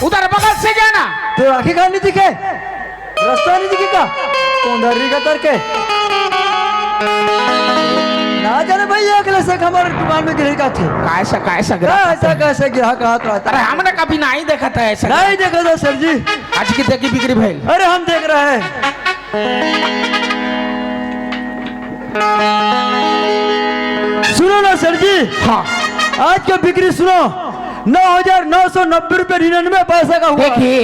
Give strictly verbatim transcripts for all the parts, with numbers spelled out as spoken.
उधर बगल से जाना। तो आंखें कहाँ नहीं दिखे? रास्ता नहीं दिखे का? कौन धर रही का तर के? ना जाने भैया, अगले से हमारे दुकान में गिरे का थे। कैसा, कैसा गिरा? कैसा, कैसा गिरा का आता? अरे, हमने कभी नहीं देखा था ऐसा। नहीं देखा था सर जी। आज की देखी बिक्री भाई। अरे, हम देख रहे हैं। सुनो ना सर जी। हाँ। आज का बिक्री सुनो, नौ हजार नौ सौ नब्बे रुपये निन्यानवे पैसा का हुआ। देखिए,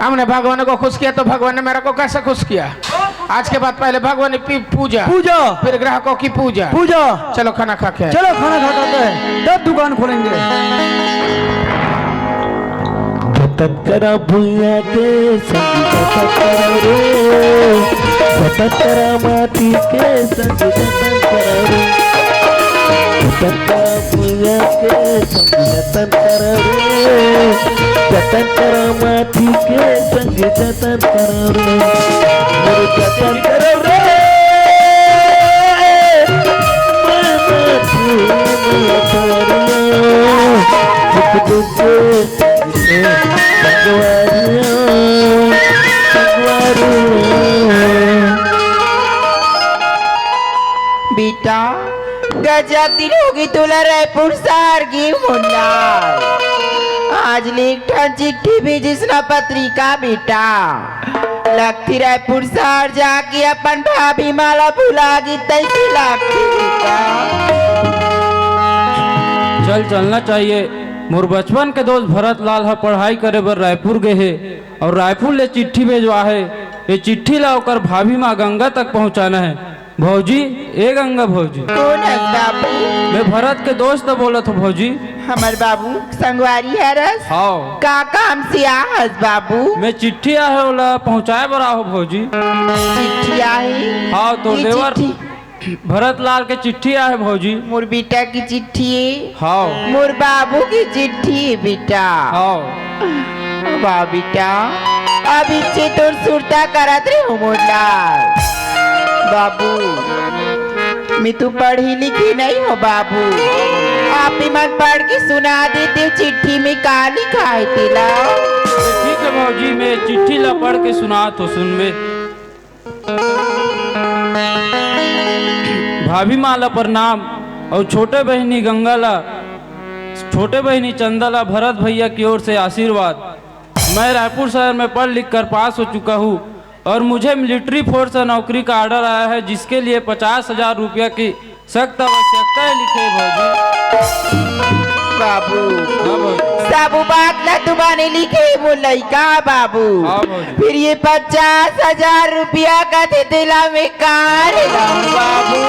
हमने भगवान को खुश किया तो भगवान ने मेरे को कैसे खुश किया। आज के बाद पहले भगवान की पूजा, पूजा। फिर ग्राहकों की पूजा। पूजा। चलो खाना खा के। चलो खाना खा के आते हैं, तब दुकान खोलेंगे। जतन करा भुइयां के संग जतन करा रे, जतन करा माटी के संग जतन करा रे, जतन करा भुइयां के संग जतन करा रे, जतन करा माटी के संग जतन करा रे, मोर जतन करा रे, मैं माटी में उतरिया, दुख दुख बेटा, गजब दिन होगी तोला रायपुर शहर गे मोला। आज ले एक ठन चिट्ठी भेजिस ना पत्रिका बेटा। लगती रायपुर शहर जाके अपन भाभी माला भुला गी तैसी लगती बेटा। चल चलना चाहिए। मोर बचपन के दोस्त भरत लाल ह पढ़ाई करे बर रायपुर गे हे। अउ रायपुर ले चिट्ठी भेजवा हे। ये चिट्ठी ला ओकर भाभी माँ गंगा तक पहुँचाना हे। भौजी, ए गंगा भौजी। कोन हस बाबू? मैं भरत के दोस्त बोलत हूँ भौजी। हमर बाबू संगवारी हरस? हाव। का काम से आ हस बाबू? मैं चिट्ठी आहे ओला पहुँचाए बर आहो भौजी। चिट्ठी आहे? हाव, तो ये देवर चिट्ठी भरत लाल के चिट्ठी आहे भौजी। मोर बेटा की चिट्ठी हे? हाव। मोर बाबू की चिट्ठी हे बेटा। हाव। वाह बेटा, अब इच्छे तोर सुरता करत रहे हो मोर लाल। बाबू, मैं तो पढ़ी लिखी नहीं हो बाबू। आप ही मन पढ़ के सुना देते हो चिट्ठी में का लिखा है तेला। ठीक है भौजी, मैं चिट्ठी ला पढ़ के सुनात हो, सुनबे। भाभी माँ ला प्रणाम अउ छोटे बहिनी गंगा ला, छोटे बहिनी चंदा ला भरत भैया की ओर से आशीर्वाद। मैं रायपुर शहर में पढ़ लिख कर पास हो चुका हूँ और मुझे मिलिट्री फोर्स से नौकरी का ऑर्डर आया है, जिसके लिए पचास हजार रुपया की सख्त आवश्यकता है, लिखे भौजी। बाबू, हाँ भौजी। सब बात ला तुम्हारे लिखे वो लइका बाबू। हाँ भौजी। फिर ये पचास हजार रुपया का दे दिला में कार बाबू।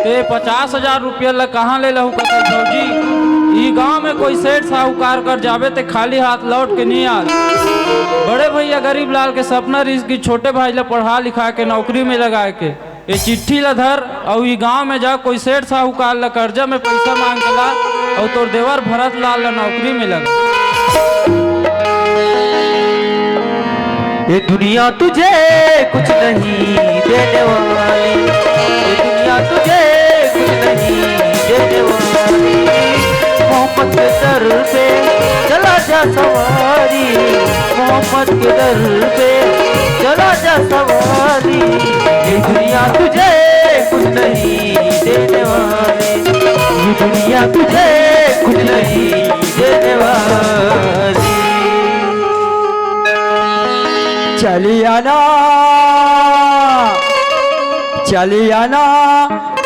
ते पचास हजार रुपया ला कहाँ ले लहू कथे भौजी? ई गांव में कोई सेठ साहूकार कर जाबे ते खाली हाथ लौट के नहीं आ। बड़े भैया गरीब लाल के सपना रहिस कि छोटे भाई ला पढ़ा लिखा के नौकरी में लगाए के। ए चिट्ठी ला धर अउ ई गांव में जा, कोई सेठ साहूकार ला कर्जा में पइसा मांग के ला अउ तोर देवर भरत लाल ला नौकरी में लगा। ये दुनिया तुझे कुछ नहीं देने वाली, ये दुनिया तुझे कुछ नहीं देने वाली। मोहम्मद के दर पे चला जा सवारी, मोहम्मद के दर पे चला जा सवारी। ये दुनिया तुझे कुछ नहीं देने वाली, ये दुनिया तुझे कुछ नहीं देने वाली। चली आना, चली आना,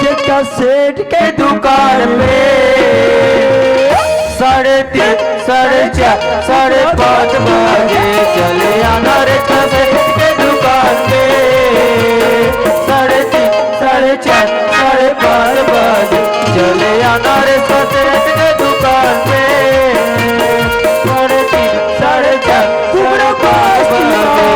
जेठा सेठ के दुकान पे। साढ़े तीन, साढ़े चार, साढ़े पाँच बजे चले आना रे, जेठा सेठ के दुकान पे। साढ़े तीन, साढ़े चार, साढ़े पाँच बजे चले आना रे, जेठा सेठ के दुकान पे। साढ़े तीन, साढ़े चार, साढ़े पाँच बजे।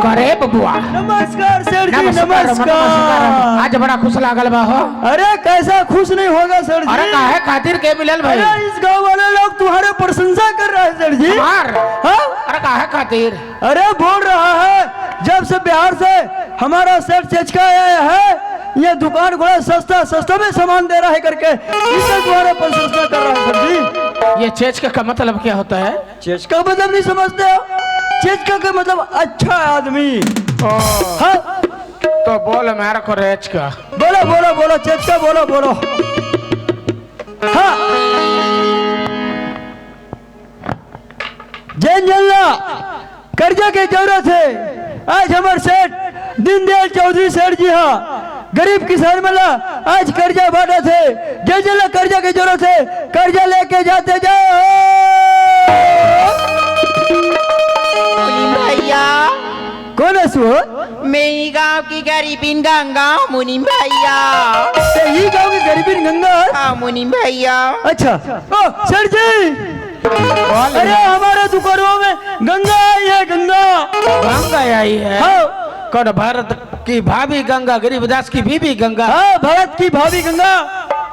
करे बबुआ। नमस्कार सेठ जी, नमस्कार, नमस्कार। आज बड़ा खुश लागल बा हो। अरे कैसा खुश नहीं होगा सेठ जी? अरे काहे खातिर के मिलल भाई? अरे इस गांव वाले लोग तुम्हारे प्रशंसा कर रहे हैं सेठ जी। हमार? हाँ? अरे काहे खातिर? अरे बोल रहा है जब से बिहार से हमारा सेठ चेचका आया है, ये दुकान बड़ा सस्ता, सस्ता में सामान दे रहा है करके इसे तुम्हारे प्रशंसा कर रहा है सेठ जी। ये चेचका का मतलब क्या होता है? चेचका का मतलब नहीं समझते हो? चेचका का मतलब अच्छा आदमी। ओ, हाँ। तो बोल मेरे को रेचका। बोलो, बोलो, बोलो, चेचका बोलो, बोलो। हाँ। जेन जेन ला कर्जा के जरूरत हे, आज हमर सेठ दीनदयाल चौधरी सेठ जी हा गरीब किसान मन ला आज कर्जा बांटत हे। जेन जेन ला कर्जा के जरूरत हे, कर्जा लेके जाते जाओ। मुनीम भैया। कोन हस वो? मैं ही गांव की गरीबिन गंगा, मुनीम भैया। ते ही गांव की गरीबिन गंगा? हाँ, मुनीम भैया। अच्छा। ओ, सेठ जी। बोल। अरे, हमारे दुकानों में गंगा आई है, गंगा। गंगा आई है? हाँ। कौन, भारत की भाभी गंगा, गरीबदास की बीबी गंगा? हाँ, भारत की भाभी गंगा,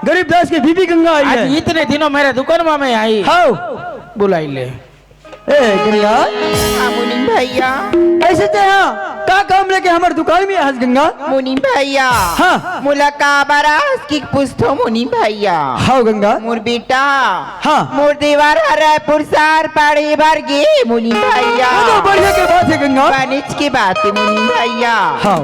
गरीबदास की बीबी गंगा आई आज है। इतने दिनों मेरे दुकान में आई। हाँ। बुलाई ले। ए, गंगा। हाँ, मुनीम भैया। ऐसे ते हाँ, का काम लेके हमर दुकान में हस, गंगा? मुनीम भैया। हाँ। मोला काबर आस की पूछथो, मुनीम भैया। हाँ, गंगा। मोर बेटा। हाँ। मोर देवर ह रायपुर शहर पढ़े बर गे, मुनीम भैया। वो तो बढ़िया के बात है, गंगा। बनेच के बात है, मुनीम भैया। हाँ।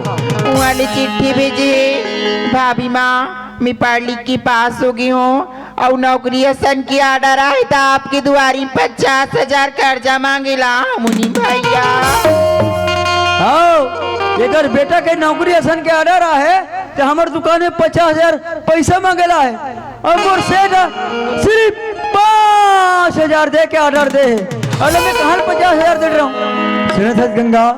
उहाँ ले चिट्ठी भेजे, भाभी माँ, मैं पढ़ लिख के पास हो गई हूँ, अउ नौकरी असन के order आहे, त आपके दुआरी पचास हजार कर्जा मांगेला, मुनीम भैया। हाँ, एकर बेटा के नौकरी असन के order आहे, त हमर दुकान में पचास हजार पैसा मांगेला हे, अउ मोर सेठ ह सिर्फ पाँच हजार दे के order दे हे, अउ मैं कहाँ पचास हजार दे रहा हूँ? सुनत हस गंगा,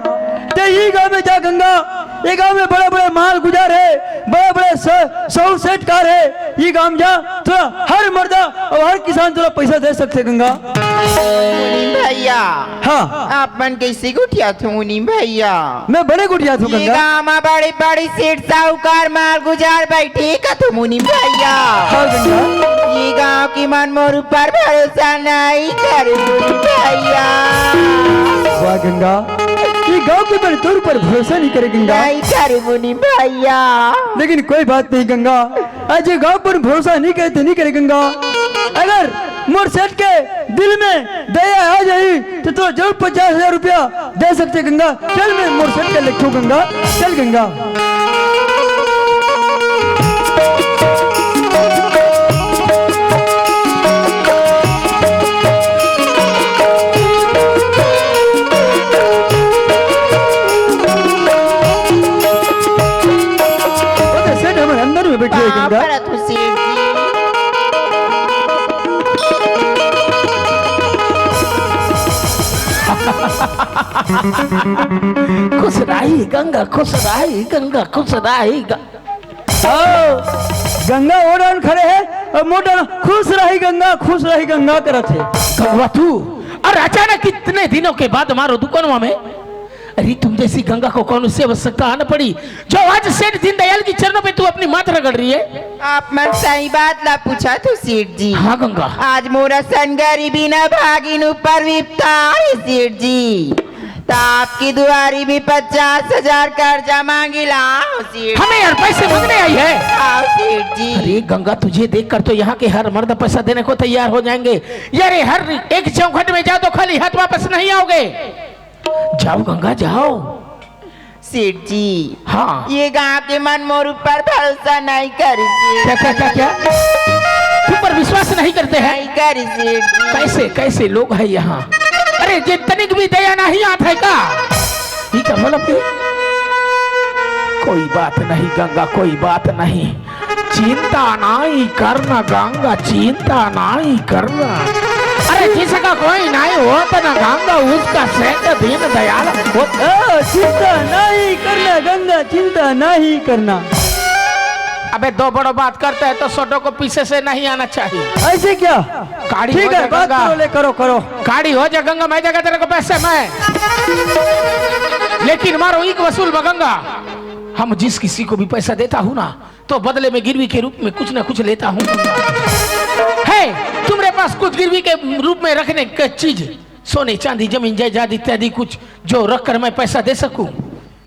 ते ही गाँव में जा गंगा, ये गांव में बड़े-बड़े माल गुजार हे, बड़े-बड़े स-, सौ सेठ कार हे। ये गांव जा, तोला हर मर्दा अउ हर किसान तोला पैसा दे सकथे, गंगा। मुनीम भैया। हाँ। आप मन कैसे गोठियाथो, मुनीम भैया? मैं बड़े गोठियाथों, ये गंगा। गांव में बड़े-बड़े सेठ साहूकार माल गुजार बैठे कथो, मुनीम भैया। हाँ, गंगा। ये गांव के मन मोर ऊपर भरोसा नहीं करे, मुनीम भैया। वाह, गंगा। ये गांव के मन तोर ऊपर भरोसा नहीं करे, गंगा। नहीं करे, मुनीम भैया। लेकिन कोई बात नहीं, गंगा। आज ये गांव पर भरोसा नहीं करे, तो नहीं करे, गंगा। अगर मोर सेठ के दिल में दया आ जाही, तो तोला जरूर पचास हजार रुपया दे सकथे, गंगा। चल, मैं मोर सेठ के लेके आथों, गंगा। चल, गंगा। ओ तो सेठ हमर अंदर में बैठे हे, का गंगा। करत हो सेठ जी? खुश रही गंगा, खुश रही गंगा, खुश रही गंगा। ओ, गंगा ओ डहन खड़े हे अउ मोर डहन खुश रही गंगा, खुश रही गंगा करत हे। गंगवा तू, अउ अचानक इतने दिनों के बाद मारो दुकानवा में, अरे तुम जैसी गंगा को कौन उससे आवश्यकता आना पड़ी, जो आज सेठ दीनदयाल के चरणों पे तू अपनी माथ रगड़ रही है? आप मन सही बात ला पूछत हो सेठ जी। हाँ गंगा। आज मोर असन गरीबिन अभागिन ऊपर विपता आए सेठ जी। त आपके दुआरी में पचास हजार कर्जा मांगेला सेठ। हमें यार पैसे मांगने आई है? हाँ सेठ जी। अरे गंगा, तुझे देखकर तो यहाँ के हर मर्द पैसा देने को तैयार हो जाएंगे। यार, ये हर एक चौखट में जाओ तो खाली हाथ वापस नहीं आओगे। जाओ गंगा, जाओ। सेठ जी। हाँ। ये गांव के मन मोर ऊपर भरोसा नहीं करी सेठ। क्या, क्या, क्या, क्या? तुम पर विश्वास नहीं करते हैं? नहीं करी सेठ जी। कैसे, कैसे लोग हैं यहाँ? अरे, ये तनिक भी दया नहीं आता है का? ये क्या बोला फिर? कोई बात नहीं गंगा, कोई बात नहीं। चिंता नाई करना गंगा, चिंता नाई करना। अरे जिसका कोई नाई होत ना गंगा, उसका सेठ दीनदयाल होत। ओ, चिंता नहीं करना गंगा, चिंता नहीं करना। अबे दो बड़ो बात करते हैं तो छोटो को पीछे से नहीं आना चाहिए। ऐसे क्या? काड़ी ठीक हो है, जा बात गंगा। करो, ले करो, करो। काड़ी हो जा गंगा, मैं देगा तेरे को पैसे मैं। लेकिन मारो एक वसूल बा गंगा, हम जिस किसी को भी पैसा देता हूँ ना, तो बदले में गिरवी के रूप में कुछ ना कुछ लेता हूँ। है तुम्हारे पास कुछ गिरवी के रूप में रखने का चीज, सोने, चांदी, जमीन, जायदाद इत्यादि कुछ, जो रखकर मैं पैसा दे सकूं?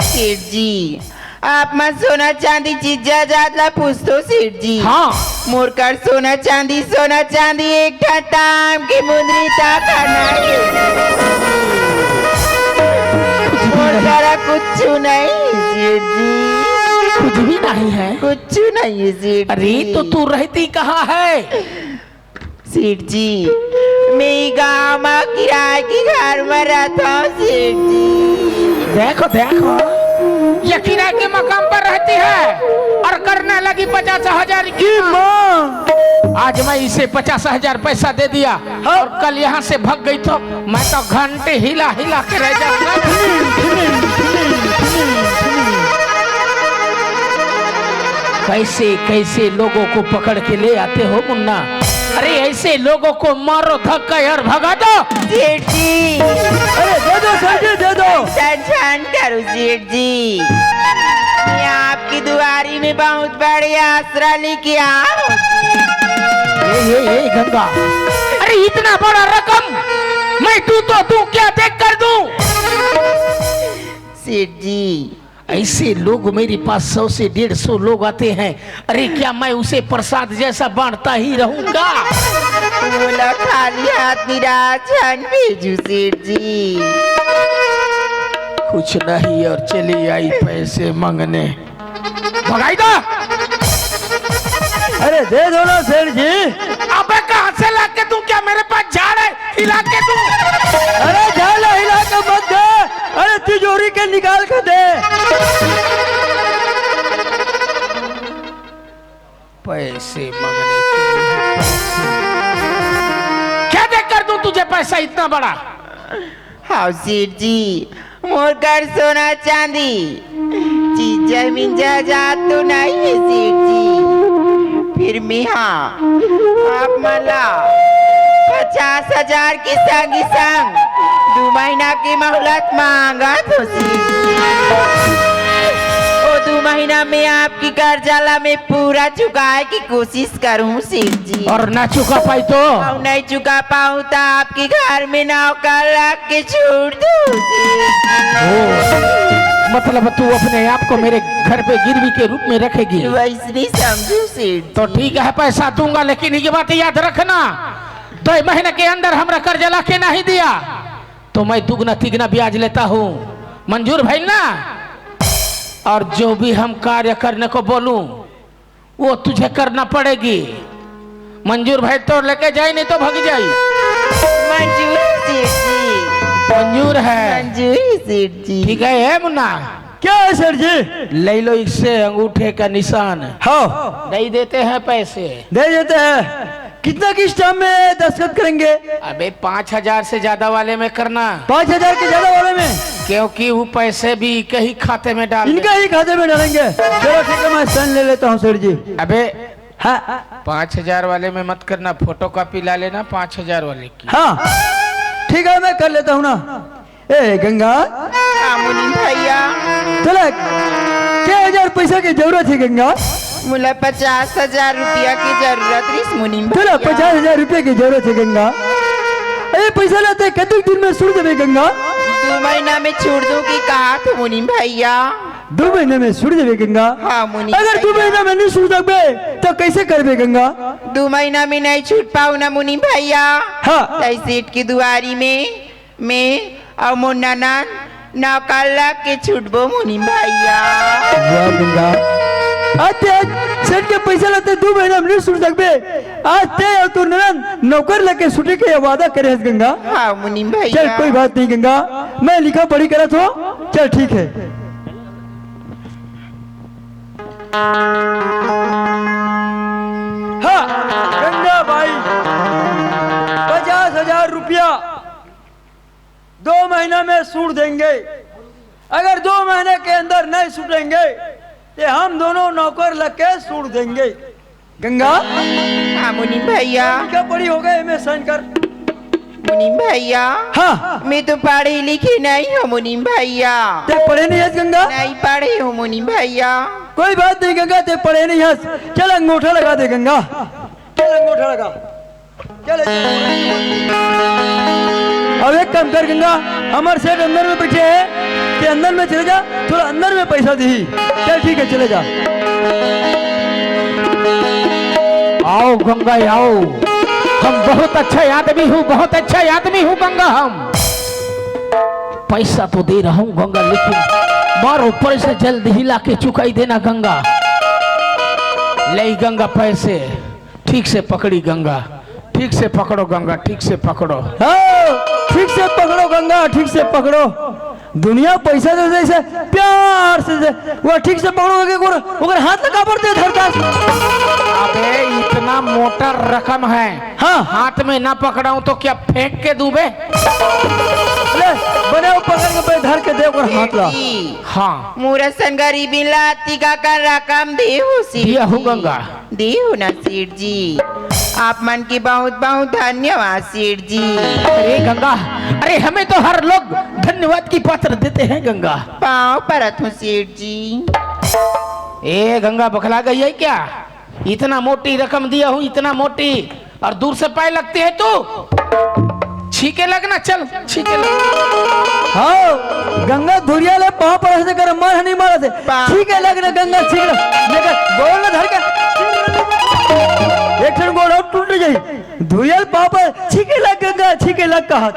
सेठ जी, आप मन सोना चांदी चीज जायदाद ला पूछथो सेठ जी। हाँ। मोर कर सोना चांदी, सोना चांदी एक ठा ताम के मुंदरी तक हना हे। मोर करा कुछु नहीं हे सेठ जी। कुछ भी नहीं है? कुछु नहीं हे सेठ अरे, जी। तो तू रहती कहाँ है? सेठ जी, मैं गांव म किराए के घर म रहता हूँ सेठ जी। देखो, देखो, ये किराए के मकान पर रहती है और करने लगी पचास हजार की माँ। आज मैं इसे पचास हजार पैसा दे दिया और कल यहाँ से भाग गई तो मैं तो घंटे हिला हिला के रह जाऊंगा। कैसे कैसे लोगों को पकड़ के ले आते हो मुन्ना? अरे, ऐसे लोगों को मारो धक्का और भगा दो। सेठ जी, अरे, दे दो सेठ जी, दे दो। टेंशन करो सेठ जी, मैं आपकी दुआरी में बहुत बड़े आसरा लेके आऊं। ए, ए, ए, गंगा, अरे, इतना बड़ा रकम मैं दूं तो दूं, क्या देख कर दूं? सेठ जी, ऐसे लोग मेरे पास सौ से डेढ़ सौ लोग आते हैं। अरे, क्या मैं उसे प्रसाद जैसा बांटता ही रहूंगा? मोला खाली हाथ निराश झन भेजू सेठ जी। कुछ नहीं और चली आई पैसे मांगने। भगाई दो। अरे, दे दो ना सेठ जी। अबे, कहां से ला के दूं? क्या मेरे पास झाड़ है? हिला के दूं? अरे, झाड़ ला हिला के मत दे। अरे, तिजोरी के निकाल के दे। पैसे मांगने के लिए। क्या देकर दूं तुझे पैसा इतना बड़ा? हाँ सेठ जी, मोर कर सोना चांदी, चीज जमीन जायदाद तो नहीं हे सेठ जी, फिर मैं हाँ आप मन ला पचास हजार के संग ही संग दू महीना के मोहलत मांगत हों सेठ जी। ओ दू महीना में आपकी कर्जा ला मैं पूरा चुकाए के कोशिश करूं सेठ जी। और ना चुका पाई तो? और नहीं चुका पाऊं तो आपके घर में नौकर रख के छोड़ दूं सेठ जी। ओ, मतलब तू अपने आप को मेरे घर पे गिरवी के रूप में रखेगी? वैसने समझो सेठ जी। तो ठीक है, पैसा दूंगा, लेकिन ये बात याद रखना, दो महीने के अंदर हमरा कर्जा ला के नहीं दिया तो मैं दुगना तिगना ब्याज लेता हूँ। मंजूर भइल ना? और जो भी हम कार्य करने को बोलूं, वो तुझे करना पड़ेगी। मंजूर भइल तो लेके जाई, नहीं तो भाग जाई। मंजूर सेठ जी। मंजूर है। मंजूर सेठ जी। ठीक है, ए मुन्ना। क्या है सेठ जी? ले लो इससे अंगूठे का निशान। हाँ। नहीं देते हैं पैसे। दे देते हैं। कितना किस टाइम में दस्तखत करेंगे? अबे, पाँच हजार से ज्यादा वाले में करना। पाँच हजार के ज्यादा वाले में? क्योंकि वो पैसे भी इनके ही खाते में डाल इनका ही खाते में डालेंगे। चलो ठीक है, मैं साइन ले लेता हूँ सेठ जी। अबे, हाँ। पाँच हजार वाले में मत करना, फोटोकॉपी ला लेना पाँच हजार वाले की। हाँ, ठीक है, मैं कर लेता हूँ ना। ए गंगा। हाँ मुनीम भैया। तोला के हजार पैसा के जरूरत हे गंगा? मोला पचास हजार रुपया के जरूरत रिस मुनीम भैया। तोला पचास हजार रुपया के जरूरत हे गंगा? ए पैसा ला तैं कतेक दिन में छुड़ देबे गंगा? दू महीना में छुड़ दूं कि कहा तो मुनीम भैया। दू महीना में छुड़ देबे गंगा? हाँ मुनीम भैया। अगर दू महीना में नहीं छुड़ सकबे तो कैसे करबे गंगा? दू महीना में नहीं छुड़ पाऊं ना मुनीम भैया। हाँ। तैं सेठ की दुआरी में मैं अउ मोर ननद नौकर लग के छुटबो मुनीम भैया। वाह गंगा, आज तैं आज सेठ के पैसा ला तैं दू महीना में नहीं छुड़ सकबे। आज तैं अउ तोर ननद नौकर लग के छुटे के वादा करे हस गंगा। हाँ मुनीम भैया। चल कोई बात नहीं गंगा, मैं लिखा पढ़ी करत हों। चल ठीक है। हाँ गंगा भाई, पचास हजार रुपया दो महीना में छुड़ देंगे। अगर दो महीने के अंदर नहीं छुटेंगे तो हम दोनों नौकर लग के छुड़ देंगे। गंगा। हाँ मुनीम भैया। क्या पढ़ी हो गए, मैं साइन कर। मुनीम भैया। हाँ। मैं तो पढ़ी लिखी नहीं हूँ मुनीम भैया। तैं पढ़े नहीं हस गंगा? नहीं पढ़ी हूँ मुनीम भैया। कोई बात नहीं गंगा, तैं पढ़े नहीं हस। चल अंगूठा लगा दे गंगा, चल अंगूठा लगा। चल, अब एक काम कर गंगा, हमर सेठ अंदर में बैठे हैं, के अंदर में चले जा, थोड़ा अंदर में पैसा दिही। चल ठीक है, चले जा। आओ गंगा आओ, हम बहुत अच्छा आदमी हूँ, बहुत अच्छा आदमी हूँ गंगा। हम पैसा तो दे रहा हूँ गंगा, लेकिन मारो पैसा जल्द ही लाके चुकाई देना गंगा। ले गंगा पैसे, ठीक से पकड़ी गंगा, ठीक से पकड़ो गंगा, ठीक से पकड़ो। हाँ, ठीक से पकड़ो गंगा, ठीक से पकड़ो। दुनिया पैसा दे दे इसे, प्यार से दे। वो ठीक से पकड़ो के ओकर, ओकर हाथ लगा पर दे धरता। अबे इतना मोटा रकम है, हाँ। हाथ में ना पकड़ाऊं तो क्या फेंक के दूं बे? ले, बने वो पकड़ के पे धर के दे ओकर हाथ ला। हाँ। मोर असन गरीबी ला तिका कर रकम देहू सेठ दिया हूँ जी। गंगा। देहू ना सेठ जी, आप मन के बहुत बहुत धन्यवाद सेठ जी। अरे गंगा, अरे हमें तो हर लोग धन्यवाद की पात्र देते हैं गंगा। पाँव परत हूँ सेठ जी। ए गंगा, बखला गई है क्या? इतना मोटी रकम दिया हूँ, इतना मोटी, और दूर से पाए लगती है तू। छीके लगना, चल छीके लग। हाँ, गंगा धुरिया ले पाँव पर ऐसे कर, मन नहीं मारा से। पाँव छीके लगना गंगा, छीके लग। लेकर बोल ना धर के। एक ठन गोड़ और टूट जाई। धुरिया ले पाँव पर छीके लग गंगा, छीके लग कहा।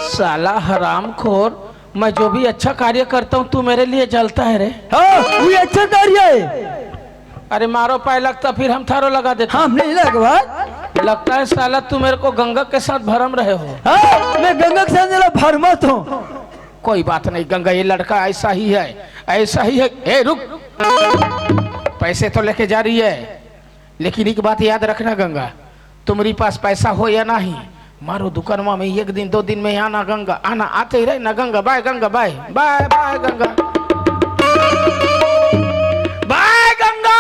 साला हरामखोर, मैं जो भी अच्छा कार्य करता हूँ, तू मेरे लिए जलता है रे। हाँ, वो अच्छा कार्य है। अरे मारो पाए लगता, फिर हम थारो लगा देते। हम नहीं लगवा। लगता है साला तू मेरे को गंगा के साथ भरम रहे हो। हाँ, मैं गंगा के साथ जरा भरमत हूँ। कोई बात नहीं गंगा, ये लड़का ऐसा ही है, ऐसा ही है। ए रुक, पैसे तो लेके जा रही है, लेकिन एक बात याद रखना गंगा, तुम्हारे पास पैसा हो या नहीं, मारो दुकानवा में एक दिन दो दिन में आना गंगा, आना, आते ही रहना गंगा, बाय गंगा, बाय, बाय, बाय गंगा, बाय गंगा,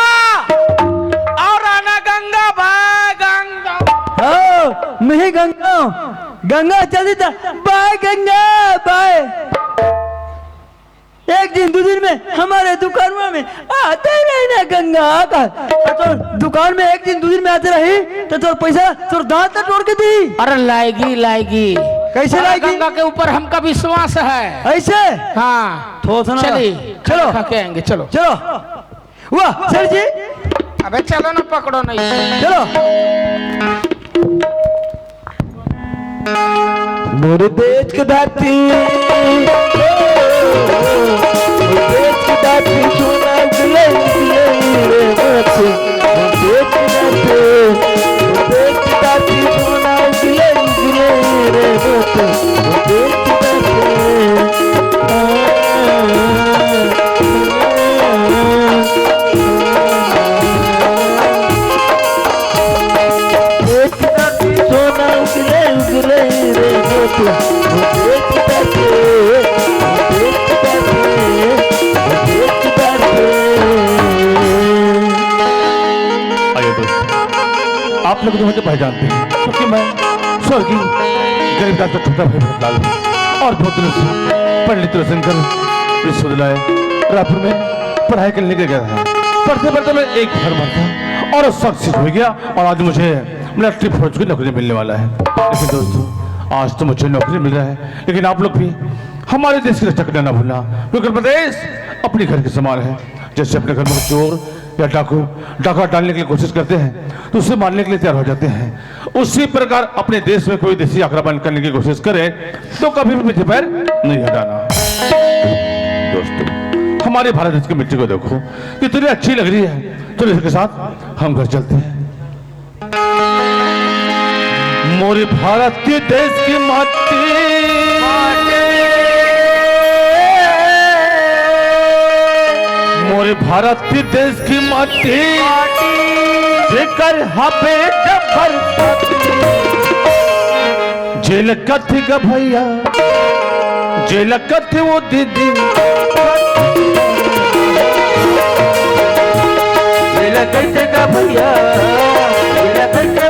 और आना गंगा, बाय गंगा। हाँ, मैं ही गंगा हूँ। गंगा चली था, बाय गंगा, बाय। एक दिन दो दिन में हमारे दुकानवा में आते ही रहना गंगा का। तो तोर दुकान में एक दिन दो दिन में आते रही तो तोर पैसा, तोर दांत तो तोड़ के दी। अरे लाएगी, लाएगी। कैसे अरे लाएगी? गंगा के ऊपर हमका विश्वास है। ऐसे? हाँ। ठोस ना। चलिए, चलो। खा के आएंगे, चलो। चलो। वाह, सर जी। अबे चलो ना, पकड़ो नहीं। चलो। मोर देश के धरती, मोर देश के धरती, सोना उगले, उगले रे मोती। मोर देश के धरती, मोर देश के धरती, सोना उगले, उगले रे मोती। मोर देश के धरती, आ, आ, आ, आ। सोना उगले उगले रे मोती, वो देख बैठे, वो देख बैठे, वो देख बैठे। आइए दोस्त, आप लोग तो मुझे पहचानते हैं, क्योंकि मैं स्वर्गीय गरीबदास का छोटा भाई भरतलाल हूँ और बहुत दिनों से पंडित रविशंकर विश्वविद्यालय रायपुर में पढ़ाई करने के लिए गया था। पढ़ते पढ़ते मैं एक घर बन था और सक्सेस हो गया और आज मुझे मिलिट्री फौज की नौकरी मिलने वाला है। लेकिन दोस्तों, आज तो मुझे नौकरी मिल रहा है, लेकिन आप लोग भी हमारे देश की रक्षा करना ना भूलना, क्योंकि उत्तर प्रदेश अपने घर के समान है। जैसे अपने घर में चोर या डाकू डाका डालने के लिए कोशिश करते हैं, तो उसे मारने के लिए तैयार हो जाते हैं। उसी प्रकार अपने देश में कोई देशी आक्रमण करने की कोशिश करे, तो कभी भी पीछे पैर नहीं हटाना। दोस्तों, हमारे भारत देश की मिट्टी को देखो, कितनी अच्छी लग रही है। चलो, इसके साथ हम घर चलते हैं। मोर भारत के देश की माटी, मोर भारत के देश की माटी, जेकर हबे जबर, जेल कथी ग भैया, जेल कथी वो दीदी, जेल कथी ग भैया, जेल कथी